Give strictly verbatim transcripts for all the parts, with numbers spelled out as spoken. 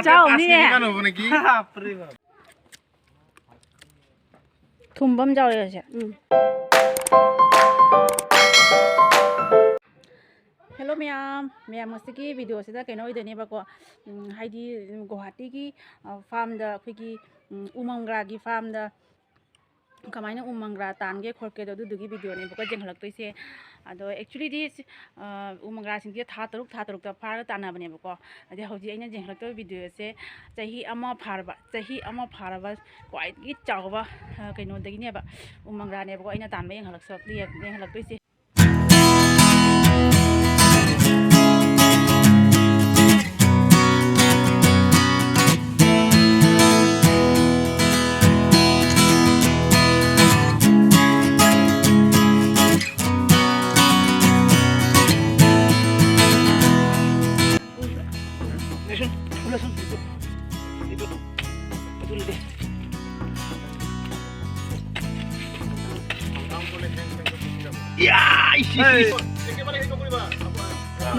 ꯆꯥꯎꯅꯤꯅꯦ꯫ ꯊꯨꯝꯕ ꯑꯃ ꯌꯥꯎꯔꯦ ꯁꯦ꯫ ꯎꯝ꯫ Hello ꯃꯌꯥꯝ, ꯃꯌꯥꯝ ꯉꯁꯤꯒꯤ video ꯁꯤꯗ ꯀꯩꯅꯣ ꯑꯣꯏꯗꯣꯏꯅꯦꯕꯀꯣ, ꯎꯝ, ꯍꯥꯏꯗꯤ, ꯎꯝ, ꯒꯨꯋꯥꯍꯥꯇꯤꯒꯤ, ꯑ, farm ꯗ ꯑꯩꯈꯣꯏꯒꯤ, ꯎꯝ, ꯎ ꯃꯪꯒ꯭ꯔꯥꯒꯤ farm ꯗ ꯀꯃꯥꯏꯅ ꯎ ꯃꯪꯒ꯭ꯔꯥ ꯇꯥꯟꯒꯦ ꯈꯣꯠꯀꯦꯗꯣ ꯑꯗꯨꯗꯨꯒꯤ video ꯅꯦꯕꯀꯣ ꯌꯦꯡꯍꯜꯂꯛꯇꯣꯏꯁꯦ꯫ ꯑꯗꯣ actually ꯗꯤ ꯁꯤ, ꯑ, ꯎ ꯃꯪꯒ꯭ꯔꯥꯁꯤꯡꯁꯦ ꯊꯥ ꯇꯔꯨꯛ, ꯊꯥ ꯇꯔꯨꯛꯇ ꯐꯥꯔꯒ ꯇꯥꯟꯅꯕꯅꯦꯕꯀꯣ꯫ ꯑꯗꯩ ꯍꯧꯖꯤꯛ ꯑꯩꯅ ꯌꯦꯡꯍꯜꯂꯛꯇꯣꯏ video ꯁꯦ ꯆꯍꯤ ꯑꯃ ꯐꯥꯔꯕ, ꯆꯍꯤ ꯑꯃ ꯐꯥꯔꯕ ꯈ꯭ꯋꯥꯏꯗꯒꯤ ꯆꯥꯎꯕ, ꯑ, ꯀꯩꯅꯣꯗꯒꯤꯅꯦꯕ, ꯎ ꯃꯪꯒ꯭ꯔꯥꯅꯦꯕꯀꯣ ꯑꯩꯅ ꯇꯥꯟꯕ ꯌꯦꯡꯍꯜꯂꯛꯁ-, ꯌꯦꯡ-, ꯌꯦꯡꯍꯜꯂꯛꯇꯣꯏꯁꯦ꯫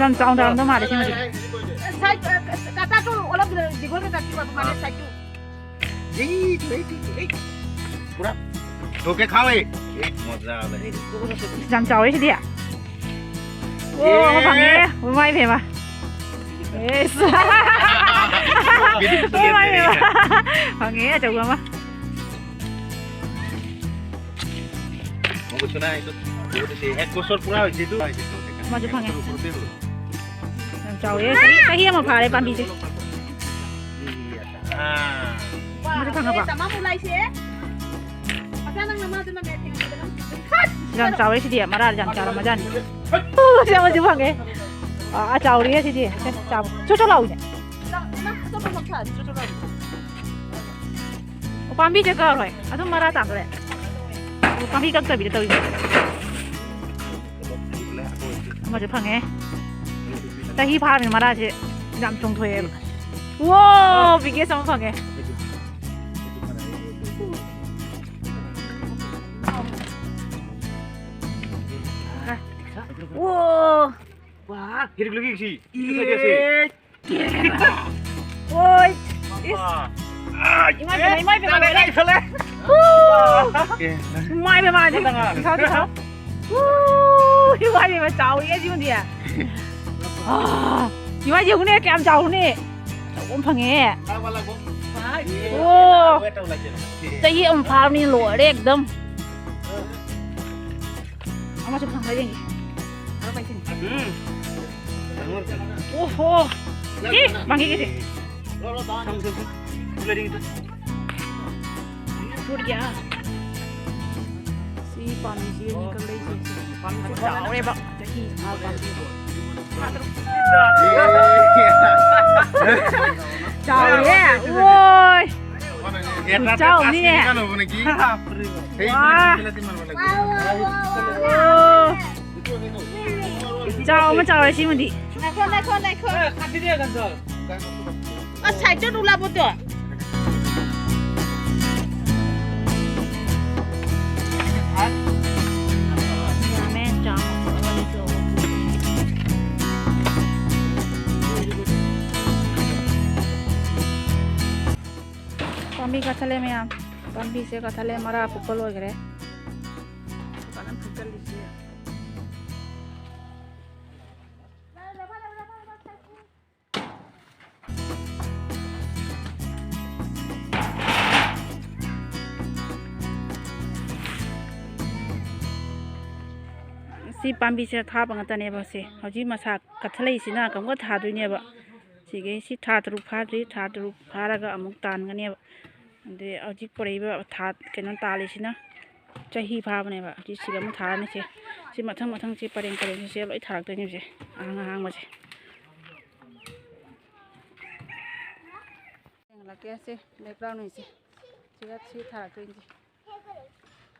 ꯌꯥꯝ ꯆꯥꯎꯅ ꯇꯥꯔꯝꯗꯧ ꯃꯥꯜꯂꯦ ꯁꯤꯃꯗꯤ꯫ Side, ꯑ, ꯀꯇꯥꯗꯣ ꯑꯣꯜꯂꯞ ꯗꯤꯒꯣꯜꯒ ꯀꯥꯇꯤ ꯃꯥ ꯃꯥꯅꯦ side ꯇꯨ꯫ ꯄꯨꯔꯥ ꯊꯣꯛꯀꯦ ꯈꯥꯎꯋꯦ꯫ ꯃꯖꯥ ꯂꯩ꯫ ꯌꯥꯝ ꯆꯥꯎꯋꯦ ꯁꯤꯗꯤ꯫ ꯑꯣ, ꯑꯃ ꯐꯪꯉꯦ꯫ ꯏꯃꯥꯏ ꯄꯦꯝꯃ꯫ ꯑꯦꯁ꯫ ꯏꯃꯥꯏ ꯄꯦꯝꯃ꯫ ꯐꯪꯉꯦ ꯑꯆꯧꯕ ꯑꯃ꯫ ꯃꯒꯨꯁꯨ ꯅꯥꯏ, ꯑꯗꯨ, ꯑꯗꯨ ꯁꯤ ꯍꯦꯛ ꯀꯣꯁꯣꯔ ꯄꯨꯔꯥ ꯑꯣꯏꯁꯤ ꯑꯗꯨ꯫ ꯑꯃꯁꯨ ꯐꯪꯉꯦ꯫ ꯌꯥꯝ ꯆꯥꯎꯋꯦ꯫ ꯆꯍꯤ, ꯆꯍꯤ ꯑꯃ ꯐꯥꯔꯦ ꯄꯥꯝꯕꯤꯁꯦ꯫ ꯑꯥ꯫ ꯑꯃꯁꯨ ꯐꯪꯉꯕ? ꯌꯥꯝ ꯆꯥꯎꯋꯦ ꯁꯤꯗꯤ, ꯃꯔꯥ ꯌꯥꯝ ꯆꯥꯎꯔꯝꯃꯖꯥꯠꯅꯤ꯫ ꯎ, ꯁꯤ ꯑꯃꯁꯨ ꯐꯪꯉꯦ꯫ ꯑꯥ, ꯑꯥ, ꯆꯥꯎꯔꯤꯌꯦ ꯁꯤꯗꯤ꯫ ꯁꯦ, ꯆꯥꯎ-, ꯆꯣ ꯆꯣ ꯂꯥꯎꯏꯅꯦ꯫ ꯎ ꯄꯥꯝꯕꯤꯁꯦ ꯀꯛꯑꯔꯣꯏ꯫ ꯑꯗꯨꯝ ꯃꯔꯥ ꯇꯥꯗꯣꯔꯦ꯫ ꯎ ꯄꯥꯝꯕꯤ ꯀꯛꯇꯕꯤꯗ ꯇꯧꯔꯤꯁꯦ꯫ ꯑꯃꯁꯨ ꯐꯪꯉꯦ꯫ ꯆꯍꯤ ꯐꯥꯔꯕꯅꯤ ꯃꯔꯥꯁꯦ ꯌꯥꯝ ꯆꯣꯡꯊꯣꯛꯑꯦꯕ꯫ ꯋꯣ! ꯕꯤꯒꯦꯁ ꯑꯃ ꯐꯪꯉꯦ꯫ ꯋꯣ! ꯋꯥ! ꯍꯤꯔꯤꯛꯂꯨꯒꯤ ꯁꯤ꯫ ꯏ! ꯏꯃꯥꯏ ꯄꯦꯝꯃ, ꯏꯃꯥꯏ ꯄꯦꯝꯃ, ꯂꯣꯏꯔꯦ꯫ ꯍꯨ! ꯏꯃꯥꯏ ꯄꯦꯝꯃ, ꯁꯤ ꯊꯥꯎ, ꯊꯥꯎ꯫ ꯍꯨ! ꯏꯃꯥꯏ ꯄꯦꯝꯃ, ꯆꯥꯎꯔꯤꯍꯦ ꯁꯤꯃꯗꯤ꯫ ꯑꯥ, ꯏꯃꯥꯏ, ꯌꯦꯡꯉꯨꯅꯦ, ꯀꯌꯥꯝ ꯆꯥꯎꯔꯨꯅꯦ꯫ ꯑꯆꯧꯕ ꯑꯃ ꯐꯪꯉꯦ꯫ ꯑꯣ, ꯆꯍꯤ ꯑꯃ ꯐꯥꯔꯕꯅꯤꯅ ꯂꯣꯏꯔꯦ ꯑꯦꯛꯗꯝ꯫ ꯑꯃꯁꯨ ꯐꯪꯕ꯭ꯔꯥ ꯌꯦꯡꯒꯦ꯫ ꯎꯝ꯫ ꯑꯣꯍꯣ꯫ ꯑꯦ, ꯃꯥꯡꯈꯤꯒꯦꯁꯦ꯫ ꯐꯨꯠ ꯀꯌꯥ? ꯁꯤ ꯄꯥꯝꯕꯤꯁꯤ ꯍꯧꯖꯤꯛ ꯀꯛꯂꯛꯏꯁꯦ꯫ ꯄꯥꯝꯕꯤꯁꯦ ꯆꯥꯎꯔꯦꯕ꯫ ꯆꯍꯤ ꯐꯥꯕ ꯄꯥꯝꯕꯤ꯫ ꯆꯥꯎꯔꯦ꯫ ꯑꯣꯏ꯫ ꯆꯥꯎꯅꯤꯅꯦ꯫ ꯋꯥ꯫ ꯑꯣ꯫ ꯆꯥꯎ ꯑꯃ ꯆꯥꯎꯔꯦ ꯁꯤꯃꯗꯤ꯫ ꯉꯥꯏꯈꯣ, ꯉꯥꯏꯈꯣ, ꯉꯥꯏꯈꯣ꯫ ꯑꯁ, ꯁꯥꯏꯠ ꯆꯠꯂꯨ ꯂꯥꯕꯨꯛꯇꯣ꯫ ꯌꯥꯝꯃꯦ, ꯆꯥꯎ꯫ ꯄꯥꯝꯕꯤ ꯀꯛꯊꯠꯂꯦ ꯃꯌꯥꯝ꯫ ꯄꯥꯝꯕꯤꯁꯦ ꯀꯛꯊꯠꯂꯦ, ꯃꯔꯥ ꯐꯨꯛꯄ ꯂꯣꯏꯈ꯭ꯔꯦ꯫ ꯐꯖꯅ ꯐꯨꯛꯆꯜꯂꯤꯁꯦ꯫ ꯁꯤ ꯄꯥꯝꯕꯤꯁꯦ ꯊꯥꯕ ꯉꯥꯛꯇꯅꯦꯕ꯫ ꯁꯦ ꯍꯧꯖꯤꯛ ꯃꯁꯥ ꯀꯛꯊꯠꯂꯛꯏꯁꯤꯅ ꯀꯔꯝ ꯀꯥꯟ ꯊꯥꯗꯣꯏꯅꯦꯕ? ꯁꯤꯒꯤ ꯁꯤ ꯊꯥ ꯇꯔꯨꯛ ꯐꯥꯗ꯭ꯔꯤ, ꯊꯥ ꯇꯔꯨꯛ ꯐꯥꯔꯒ ꯑꯃꯨꯛ ꯇꯥꯟꯒꯅꯦꯕ꯫ ꯑꯗꯩ ꯍꯧꯖꯤꯛ ꯄꯣꯔꯛꯏꯕ ꯊꯥ, ꯀꯩꯅꯣ ꯇꯥꯜꯂꯤꯁꯤꯅ ꯆꯍꯤ ꯐꯥꯕꯅꯦꯕ꯫ ꯍꯧꯖꯤꯛ ꯁꯤꯒ ꯑꯃꯨꯛ ꯊꯥꯔꯅꯤ꯫ ꯁꯦ ꯁꯤ ꯃꯊꯪ ꯃꯊꯪ ꯁꯤ ꯄꯔꯦꯡ ꯄꯔꯦꯡ ꯁꯤ ꯂꯣꯏ ꯊꯥꯔꯛꯇꯣꯏꯅꯦ꯫ ꯁꯦ ꯑꯍꯥꯡ ꯑꯍꯥꯡꯕꯁꯦ ꯌꯦꯡꯍꯜꯂꯛꯀꯦ꯫ ꯁꯦ ꯕꯦꯛꯒ꯭ꯔꯥꯎꯟꯁꯦ ꯁꯤꯒ ꯁꯤ ꯊꯥꯔꯛꯇꯣꯏꯅꯦ꯫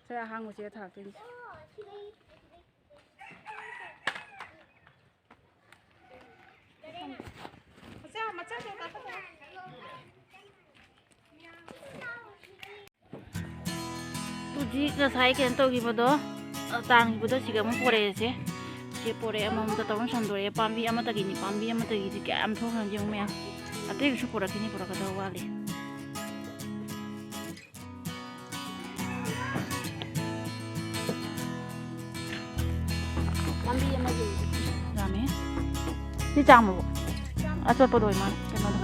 ꯁꯦ ꯑꯍꯥꯡꯕꯁꯤꯒ ꯊꯥꯔꯛꯇꯣꯏꯅꯦ꯫ ꯍꯧꯖꯤꯛ ꯉꯁꯥꯏ ꯀꯩꯅꯣ ꯇꯧꯈꯤꯕꯗꯣ, ꯑ, ꯇꯥꯟꯈꯤꯕꯗꯣ ꯁꯤꯒ ꯑꯃꯨꯛ ꯄꯣꯔꯛꯑꯦꯁꯦ꯫ ꯁꯤ ꯄꯣꯔꯛꯑꯦ, ꯑꯃꯃꯝꯇ ꯇꯧꯔ ꯁꯟꯗꯣꯔꯛꯑꯦ꯫ ꯄꯥꯝꯕꯤ ꯑꯃꯠꯇꯒꯤꯅꯤ, ꯄꯥꯝꯕꯤ ꯑꯃꯠꯇꯒꯤꯗꯤ ꯀꯌꯥꯝ ꯊꯣꯛꯈ꯭ꯔꯕꯅꯣ ꯌꯦꯡꯉꯨ ꯃꯌꯥꯝ꯫ ꯑꯇꯩꯗꯨꯁꯨ ꯄꯨꯔꯛꯈꯤꯅꯤ, ꯄꯨꯔꯛꯀꯗꯕ ꯋꯥꯠꯂꯤ꯫ ꯂꯝꯕꯤ ꯑꯃꯒꯤ ꯌꯥꯝꯃꯦ꯫ ꯁꯤ ꯆꯥꯝꯃꯕꯣ? ꯑꯆꯣꯠꯄꯗꯣ ꯑꯣꯏ ꯃꯥꯜꯂꯦ, ꯀꯩꯅꯣꯗꯣ꯫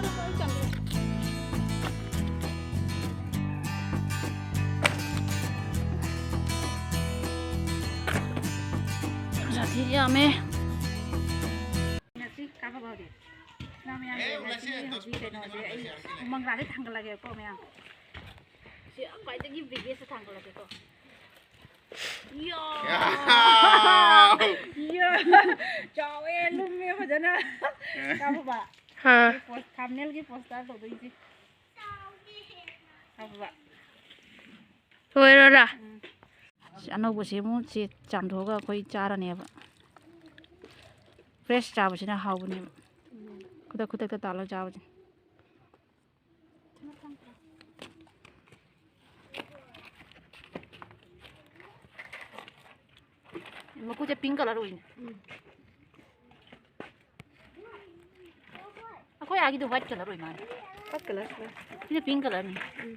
ꯁꯥꯊꯤ ꯌꯥꯝꯃꯦ꯫ ꯉꯁꯤ ꯀꯥꯞꯄ ꯐꯥꯎꯗꯤ꯫ ꯅꯪ ꯃꯌꯥꯝ ꯑꯦ, ꯉꯁꯤ ꯉꯁꯤ ꯍꯧꯖꯤꯛ ꯀꯩꯅꯣꯁꯦ ꯑꯩ ꯎꯃꯪ ꯂꯥꯁꯦ ꯊꯥꯡꯒꯠꯂꯒꯦꯀꯣ ꯃꯌꯥꯝ꯫ ꯁꯤ ꯈ꯭ꯋꯥꯏꯗꯒꯤ biggest ꯊꯥꯡꯒꯠꯂꯒꯦꯀꯣ꯫ ꯌꯥ! ꯌꯥ! ꯌꯥ! ꯆꯥꯎꯋꯦ, ꯂꯨꯝꯃꯦ ꯐꯖꯅ꯫ ꯇꯥꯕ꯭ꯔꯣ ꯕꯥ? ꯍꯥ꯫ ꯑꯩ ꯄꯣꯁ-, thumbnail ꯒꯤ poster ꯇꯧꯗꯣꯏꯁꯦ꯫ ꯇꯥꯕ꯭ꯔꯣ ꯕꯥ? ꯂꯣꯏꯔꯣꯔꯥ? ꯎꯝ꯫ ꯁꯤ ꯑꯅꯧꯕꯁꯦ ꯑꯃꯨꯛ ꯁꯤ ꯆꯥꯝꯊꯣꯛꯑꯒ ꯑꯩꯈꯣꯏ ꯆꯥꯔꯅꯦꯕ꯫ Fresh ꯆꯥꯕꯁꯤꯅ ꯍꯥꯎꯕꯅꯦꯕ꯫ ꯎꯝ꯫ ꯈꯨꯗꯛ ꯈꯨꯗꯛꯇ ꯇꯥꯜꯂꯒ ꯆꯥꯕꯁꯦ꯫ ꯃꯀꯨꯁꯦ pink colour ꯑꯣꯏꯅꯦ꯫ ꯎꯝ꯫ ꯑꯩꯈꯣꯏ ꯑꯥꯒꯤꯗꯣ white colour ꯑꯣꯏ ꯃꯥꯜꯂꯦ꯫ White colour ꯁꯤꯅ꯫ ꯁꯤꯅ pink colour ꯅꯤ꯫ ꯎꯝ꯫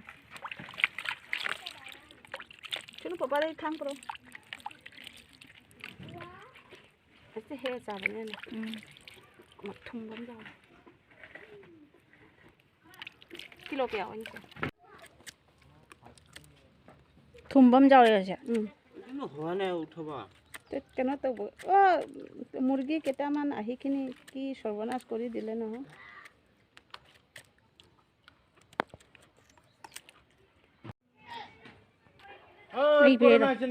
ꯁꯤꯅ ꯄꯄꯥꯗꯩ ꯊꯥꯡ ꯄꯨꯔꯛꯑꯣ꯫ ꯑꯁꯤ ꯍꯦꯛꯑ ꯆꯥꯕꯅ ꯍꯦꯟꯅ ꯎꯝ꯫ ꯃꯊꯨꯝ ꯑꯃ ꯌꯥꯎꯋꯦ꯫ ꯀꯤꯂꯣ ꯀꯌꯥ ꯑꯣꯏꯅꯤ ꯁꯦ? ꯊꯨꯝꯕ ꯑꯃ ꯌꯥꯎꯔꯦ ꯁꯦ꯫ ꯎꯝ꯫ ꯑꯗꯨꯅ ꯍꯣꯔꯦꯟ ꯎꯊꯕ꯫ ꯀꯩꯅꯣ ꯇꯧꯕ, ꯑ, মুৰ্গী কেইটামান আহি কিনি কি সৰ্বনাশ কৰি দিলে নহয়। ꯑꯩ ꯄꯤꯔꯛꯑꯣ꯫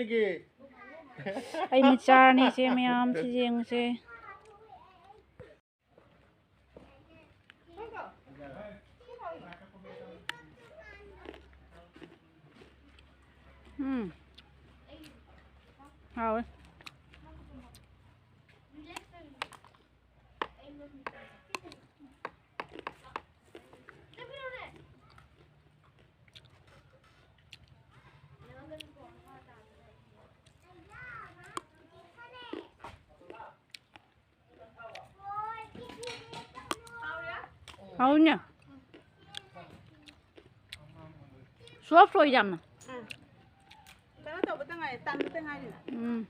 ꯑꯩ ꯃꯤꯠ ꯆꯥꯔꯅꯤ ꯁꯦ ꯃꯌꯥꯝ, ꯁꯤ ꯌꯦꯡꯉꯨꯁꯦ꯫ ꯎꯝ꯫ ꯍꯥꯎꯋꯦ꯫ ꯍꯥꯎꯅꯦ꯫ ꯁꯣꯐ ꯑꯣꯏ ꯌꯥꯝꯅ꯫ ꯎꯝ꯫ ꯀꯩꯅꯣ ꯇꯧꯕꯇ ꯉꯥꯏꯔꯦ, ꯇꯥꯟꯕꯇ ꯉꯥꯏꯔꯤꯅ꯫ ꯎꯝ꯫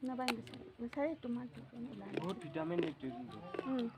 ꯅꯕꯥꯏꯅꯤ ꯉꯁꯥꯏ, ꯉꯁꯥꯏ ꯇꯨꯝꯃ ꯇꯨꯝꯃ ꯂꯥꯛꯑꯦ꯫ ꯎꯝ꯫